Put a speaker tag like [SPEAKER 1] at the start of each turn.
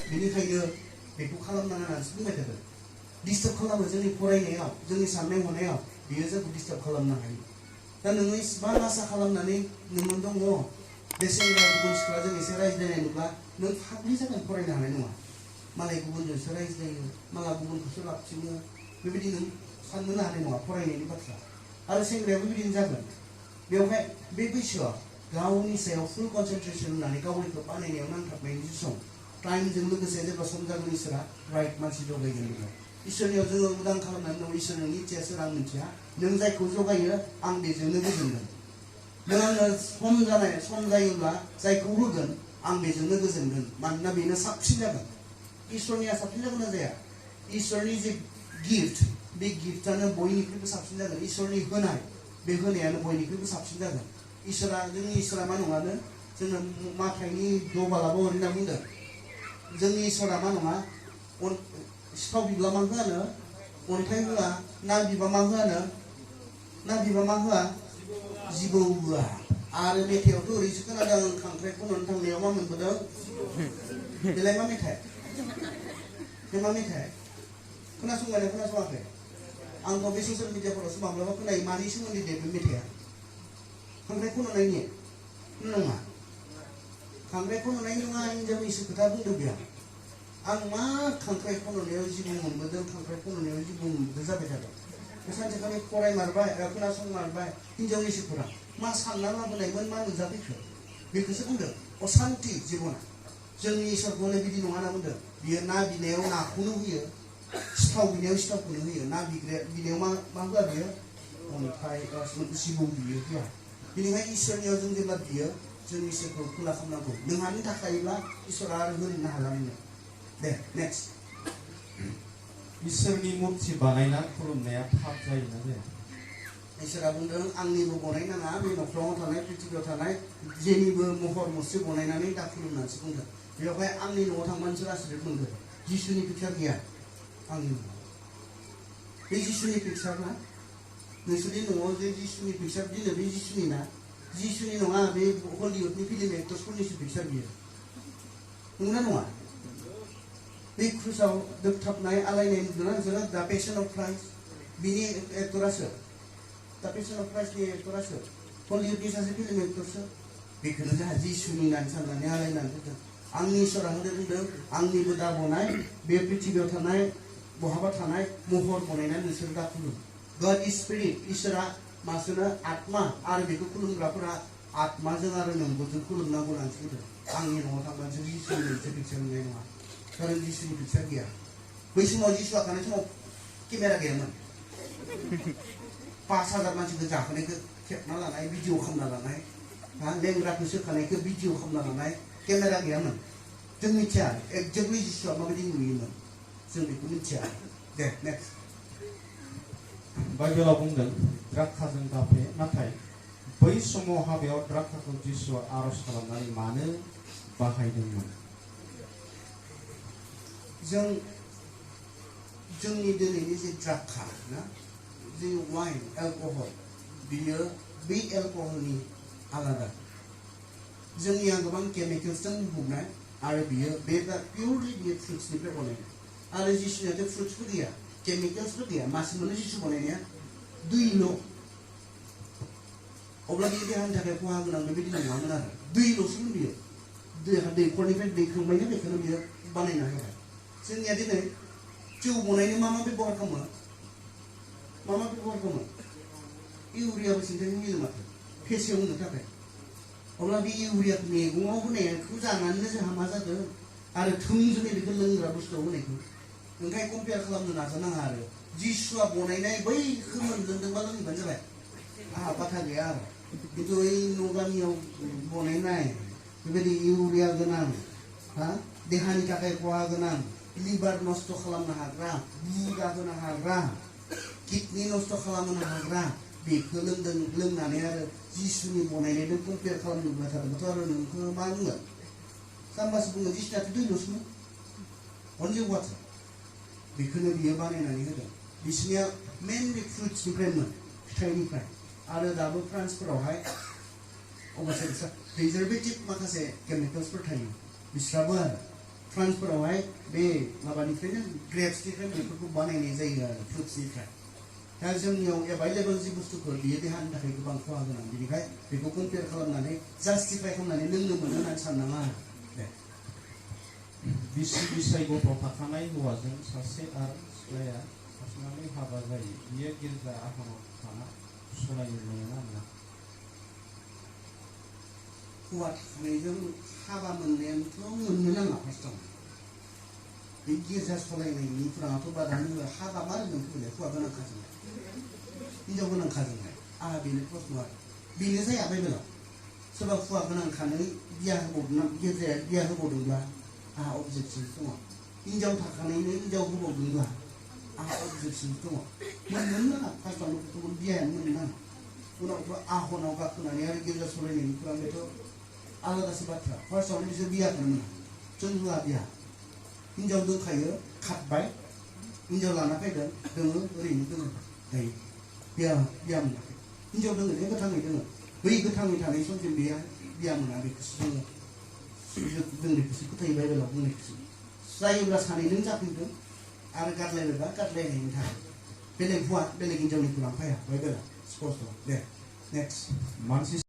[SPEAKER 1] बेनिखायनो बेखौ खालामनाङा होननानैसो बुंबाय थादों डिस्टार्ब खालामो जोंनि फरायनायाव जोंनि साननाय हनायाव बेयो जोंखौ डिस्टार्ब खालामनो हायो दा नोङो इसिबां आसा खालामनानै नोङो दङ बे सेंग्रा गुबुन सिख्लाजों एसे रायज्लायनाय नुब्ला नों फाग्लि जागोन फरायनो हानाय नङा मालाय गुबुनजोंसो रायज्लायो माला गुबुनखौसो लाबथिङो बेबायदि नों साननो हानाय नङा फरायनायनि बाथ्रा आरो सेंग्रायाबो बिदिनो जागोन बेवहाय बे बैसोआव गावनि सायाव फुल कनसेन्ट्रेसन होनानै गावनिखौ बानायनायाव नांथाबनायनि सम टाइमजों लोगोसे जेब्ला सम जागोन इसोरा राइट मानसि जगायगोन बेयाव इसोरनियाव जोङो उदां खालामनानै दं इसोर नोंनि इच्छाया सोर आं मिथिया नों जायखौ जगायो आं बेजोंनो गोजोनगोन नों आंनो सम जायोब्ला जायखौ होगोन आं बेजोंनो गोजोनगोन मानोना बेनो साबसिन जागोन इसोरनिया साबसिन जागोन ना जाया इसोरनि जे गिफ्ट बे गिफ्टआनो बयनिख्रुइबो साबसिन जागोन इसोरनि होनाय बे होनायानो बयनिख्रुइबो साबसिन जागोन जोंनि इसोरा मा नङानो जोङो माथाइनि दबालाबो ओरैना बुंदों जोंनि इसोरा मा नङा सिखाव बिब्ला मा होआनो अन्थाइ होआ ना बिबा मा होआनो ना बिबा मा होआ जिबौ होआ आरो मेथाइआवथ' ओरैसो खोनादों खांख्राइ खन'नो थांनायाव मा मोनबोदों बेलाय मा मेथाइ बे मा मेथाइ खोनासंबाय खोनासङाखै आंथ' बे ससियेल मिडियाफोरावसो माब्लाबा खोनायो मानि सोमोन्दै दे बे मेथाइआ खांख्राइ खन'नायनि नङा खांख्राइ खन'नायनि नङा हिनजावनिसो खोथा बुंदों बेयाव आं मा खांख्राइ खन'नायाव जिबौ मोनबोदों खांख्राइ खन'नायाव जिबौ मोनबोदों जाबाय थादों बे सानसेखालि फरायमारबाय खोनासंमारबाय हिनजावनि सिखुरा मा सानना लाबोनायमोन मा नुजाफैखो बेखौसो बुंदों असान्ति जिबना जोंनि इसोरखौनो बिदि नङा होनना बुंदों बियो ना बिनायाव नाखौनो होयो सिथाव बिनायाव सिथावखौनो होयो ना बिनायाव मा होआ बियो अन्थाइ जिबौ बियो होआ बेनिखायनो इसोरनियाव जों जेब्ला बियो जों इसोरखौ खुला खालामनांगौ नोंहानि थाखायब्ला इसोरा आरो होनो हाला नोंनो दे नेक्स्ट
[SPEAKER 2] इसोरनि मुर्ति बानायना खुलुमनाया थाब जायोना जाया
[SPEAKER 1] इसोरा बुंदों आंनिबो बनायनाङा बे न'खराव थानाय पृथ्वीयाव थानाय जेनिबो महर मुस्रि बनायनानै दा खुलुमनानैसो बुंदों बेवहाय आंनि न'आव थांबानोसो आसरित मोनगोन जिसुनि पिक्सार गैया आंनि न'आव बे जिसुनि पिक्सार ना नोंसोरनि न'आव जे जिसुनि पिक्सार दिनो बे जिसुनि ना जिसुनि नङा बे हलिउडनि फिल्म एक्टर्सफोरनिसो पिक्सार बियो नंगौना नङा बे क्रुसाव दोबथाबनाय आलायनाय नुदोंना नोंसोरो दा पेसन अफ क्राइस्ट बिनि एक्टरासो दा पेसन अफ क्राइस्टनि एक्टरासो हलिउडनि सासे फिल्म एक्टरसो बेखौनो जोंहा जिसुनि होननानै साननानै आलायनानै दोनदों आंनि इसोरा बुंदों आंनिबो दा बनाय बे पृथ्वीयाव थानाय बहाबा थानाय महर बनायनानै नोंसोर दा खुलुम गड इज स्पिरिट इसोरा मासोनो आत्मा आरो बेखौ खुलुमग्राफोरा आत्माजों आरो नंगौजों खुलुमनांगौ होननानै बुंदों आंनि न'आव थांबानोसो जिसुनि मोनसे पिक्सार नुनाय नङा कारण जिसुनि पिक्सार गैया बै समाव जिसुआ थानाय समाव केमेरा गैयामोन 5,000 मानसिखौ जाहोनायखौ खेबना लानाय भिडिअ खालामना लानाय लेंग्राखौ सोखानायखौ भिडिअ खालामना लानाय केमेरा गैयामोन जों मिथिया एक्जेक्टलि जिसुआ माबायदि नुयोमोन जों बेखौ मिथिया दे नेक्स्ट
[SPEAKER 2] बाइबेलाव बुंदों द्राक्षाजों दाफे नाथाय बै समाव हाबायाव द्राक्षाखौ जिसुआ आर'ज खालामनानै मानो बाहायदोंमोन
[SPEAKER 1] जोंनि दिनैनि जे द्राक्षा ना जे वाइन एलकहल बियो बै एलकहलनि आलादा जोंनिया गोबां केमिकेल्सजों बुंनाय आरो बियो बे पिउरलि बियो फ्रुट्सनिफ्राय बनायनाय आरो जिसुनियाथ' फ्रुट्सबो गैया केमिकेल्सबो गैया मास मोननै जिसु बनायनाया दैल' अब्ला बियो देहानि थाखाय खहा गोनां बेबायदि नङामोन आरो दैल'सोमोन बियो दैखरनिफ्राय दै खांबायना बेखौनो बियो बानायना होबाय जोंनिया दिनै जौ बनायनो मा बेबहार खालामो इउरियाबो सिन्थाय होयो माथो फेसेवनो थाखाय अब्ला बे इउरिया मैगङाव होनायखौ जानानैनो जोंहा मा जादों आरो थोंजोङै बेखौ लोंग्रा बुस्थुआव होनायखौ ओंखायनो कम्पेयार खालामनो नाजानाङा आरो जिसुआ बनायनाय बैखौ मोनलोंदोंबा लोंबानो जाबाय आंहा बाथा गैया आरो खिन्थु ओइ न' गामियाव बनायनाय बेबायदि इउरिया गोनां देहानि थाखाय खहा गोनां लिभार नस्थ' खालामनो हाग्रा बुगा होनो हाग्रा किडनि नस्थ' खालामनो हाग्रा बेखौ लोंनानै आरो जिसुनि बनायनायजों कम्पेयार खालामनोब्ला थादोंबाथ' आरो नोंखौ मा बुंगोन जाम्बासो बुङो जिसुनाथ' दैल'सोमोन अनलि वाटार बेखौनो बियो बानायनानै होदों बिसोरनिया मेनलि फ्रुट्सनिफ्रायमोन फिथाइनिफ्राय आरो दाबो फ्रान्सफोरावहाय अबस्से प्रिजार्भेटिभ माखासे केमिकेल्सफोर थायो बिस्राबो आरो फ्रान्सफोरावहाय बे माबानिफ्रायनो ग्रेप्सनिफ्राय बेफोरखौ बानायनाय जायो आरो फ्रुट्सनिफ्राय दा जोंनियाव एभाइलेबल जि बुस्थुफोर बियो देहानि थाखाय गोबां खहा गोनां बेनिखाय बेखौ कम्पेयार खालामनानै जास्टिफाइ खालामनानै लोंनो मोनो होननानै साननाङा आरो दे
[SPEAKER 2] बिसि बिसाय गथ' थाखानाय हौवाजों सासे आरो सिख्लाया खारसननानै हाबा जायो बियो गिर्जा आफादाव थाना सोलायनो मोना मोना
[SPEAKER 1] हौवा थाखानायजों हाबा मोननायानोथ' मोननो नाङा फार्स्टआव बे गिर्जा सलायनायनि खुराङाथ' बादानो होआ हाबा मा होनगोन फैलाय हौवा गोनांखाजोंहाय हिनजाव गोनांखाजोंहाय आंहा बेनो प्रश्न आरो बेनो जाया बाइबेलाव सोरबा हौवा गोनांखानो बिया होबावदों गिर्जाया बिया होबावदोंब्ला आंहा अबजेक्सन दङ हिनजाव थाखानायनो हिनजाव होबावदोंब्ला आंहा अबजेक्सन दङ मोननो नाङा फार्स्टआवनो गथ'खौ बियायानो मोननो नाङा उनावथ' आहनाव गाखोनानै आरो गिर्जा सलायनायनि खुरां बेथ' आलादासो बाथ्रा फार्स्टआवनो बिसोर बियाखौनो मोना जों होआ बिया हिनजाव दंखायो खारबाय हिनजाव लाना फैदों दोङो ओरैनो दोङो दायो बिया मोनाखै हिनजाव दोङो जे गोथाङै दोङो बै गोथाङै थानाय समसिम बिया मोना बेखौसो जों बेखौसो फोथायो बाइबेलाव बुंनायखौसो जायोब्ला सानैजों जाफैदों आरो गारलायबायबा गारलायनायनि थाखाय बेलेग हौवा बेलेग हिनजावनि खुरां फैया बाइबेला स्पस्ट दे नेक्स्ट
[SPEAKER 2] मानसि